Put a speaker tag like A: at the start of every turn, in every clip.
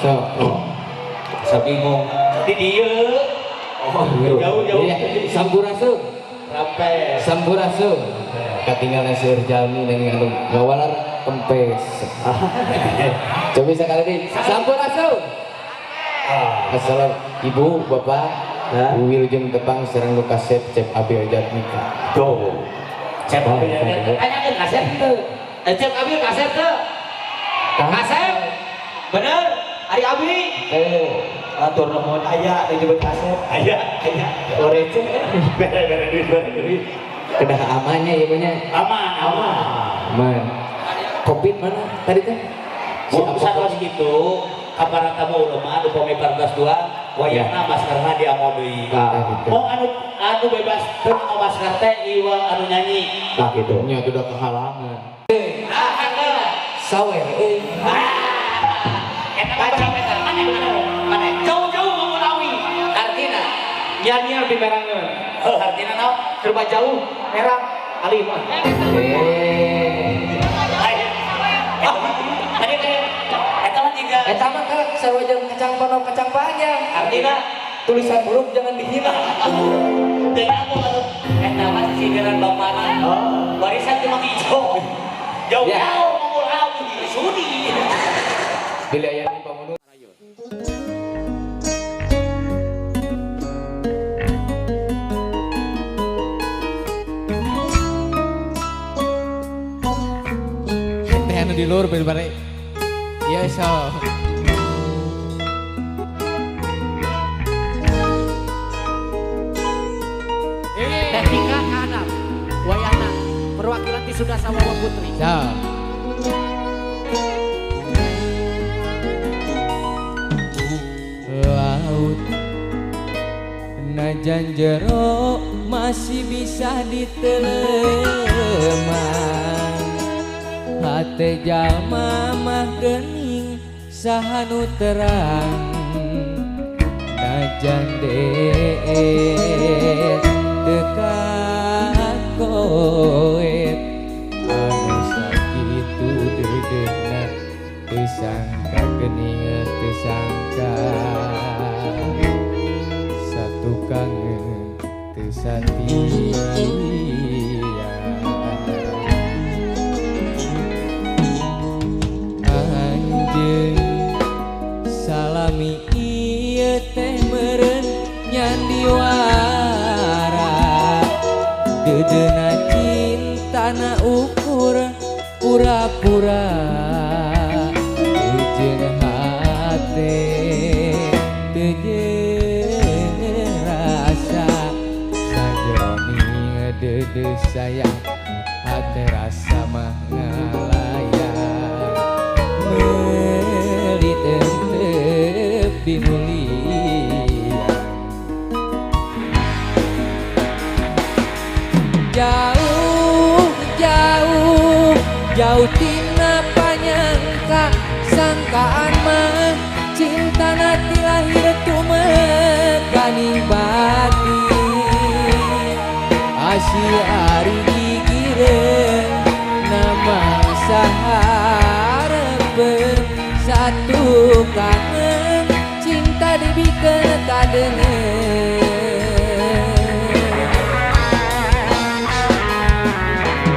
A: Sok.
B: Asa bingung.
C: Di dieu. Oh, jauh-jauh.
A: Iya, sampurasun.
C: Rampes.
A: Sampurasun. Katinggalan seueur jalmi nang anu ngawalar kempes. Coba sekali lagi. Sampurasun. Assalam Ibu, Bapak, Wilujeng tepang sareng nu kasep Cep Abil Jatmika.
C: Tuh. Cep Abil Jatmika. Tanyakeun kasep teu. Cep Abil kasep teu? Kasep. Bener? Ari Abi.
B: Atur nuhun aya disebut kasep.
C: Aya, aya.
B: Orece.
C: Bere-bere duit, bere duit.
A: Kedah amannya ya banyak.
C: Aman, aman.
A: Aman. Covid mana tadi teh?
C: Si satos kitu kapara tamu ulama upami parantos dua wayahna maskerna dianggo deui.
A: Nah, gitu.
C: Mau anu anu bebas teu nganggo masker teh iwal anu nyanyi.
B: Nah gitu.
A: Nya udah kehalangan.
C: Ah, hartina.
A: Sawer euy.
C: Eta mah berapa meter? Mana mana mana?
D: Jauh-jauh mengulawi.
A: Artina.
D: Nyiar-nyiar di merangan.
C: Heuh, hartina naon?
D: Serba jauh, merang, alim.
A: Eh.
C: Ai. Tadi teh eta mah jiga
A: Eta mah ka sarua jeung kacang ponok kacang panjang.
C: hartina
A: Tulisan huruf jangan dihina.
C: teu nyambung atuh. Eta mah sisigeran bapana. Warisan ti Mang Ijo. Jauh-jauh mengulawi sudi.
A: Bila aya di pamunduh. Teh anu di luhur bare. Iya so.
D: Teknika kanan, wayahna, perwakilan ti Sunda Sawawa Putri.
A: So. Laut najan jero masih bisa diteleman. Hate jalma mah geuning saha nu terang. Najan deet teu kakoet anu sakitu deudeuhna teu sangka geuning teu sangka satu kangen teu satia. Anjeun salami ieu teh meureun nyandiwara. Deudeuhna cintana ukur pura-pura. Teu jeung hate teu jeung rasa sajroning deudeuh sayang hate rasa mah ngalayang. Meuli tentep dimulia. Jauh jauh jauh tina panyangka sangkaan mah cinta ti lahir tumekaning batin. Asih ari gigireun nama sahareupkeun satu kangen cinta dibikeun kadengeun.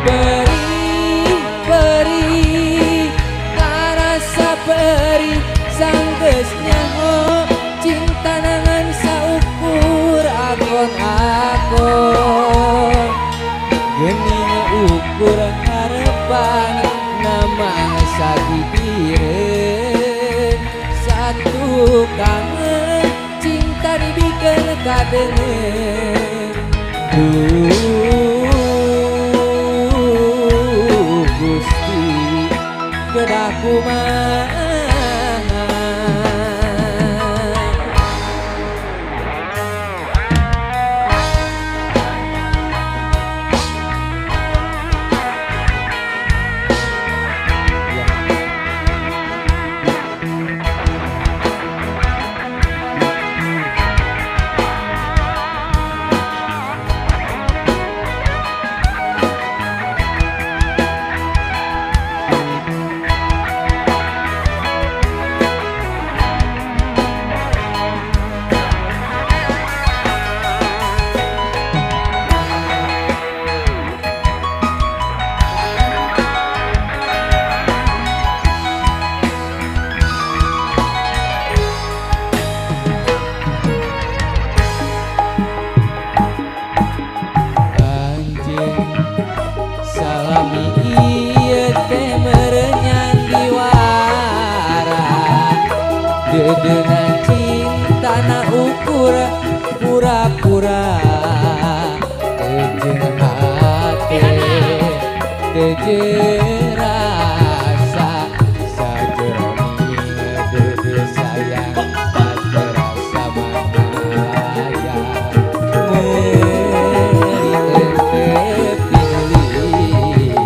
A: Perih perih karasa perih sanggeus nyaho cinta nangan saukur akon-akon. Geuning ukur harapan nama sagigireun satu kangen cinta dibikeun kadengeun. Duh Gusti kedah kumaha. Dedeuna cinta na ukur pura-pura teu hate teu rasa sajeroning dede sayang tak terasa bahaya meuli teu pilihan.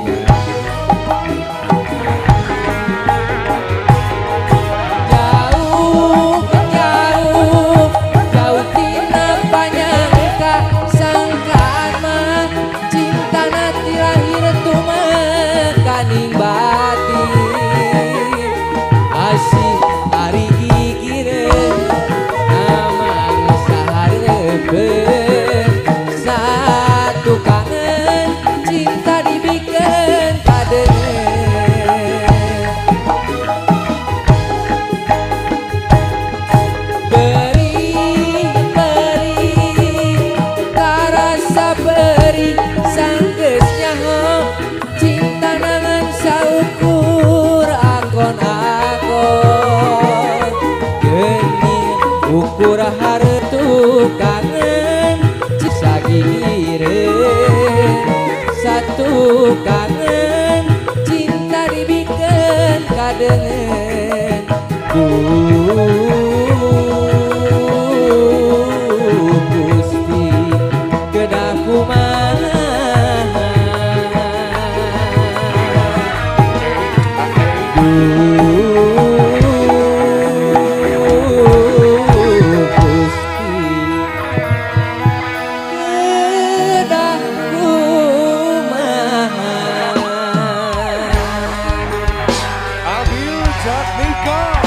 A: Jauh jauh jauh tina panyangka sangkaan mah cinta ti lahir tumekaning batin asih ari gigireun amang sahareupeun satu kangen cinta dibikeun kadeungeun. Perih perih tarasa perih sanggeus nyaho cinta nangan saukur akon akon geuning ukur hareutu kangen sagigireun satu kangen cinta dibikeun kadeungeun. Duh Gusti kedah kumaha. Duh Gusti kedah kumaha.
E: Abil Jatmiko.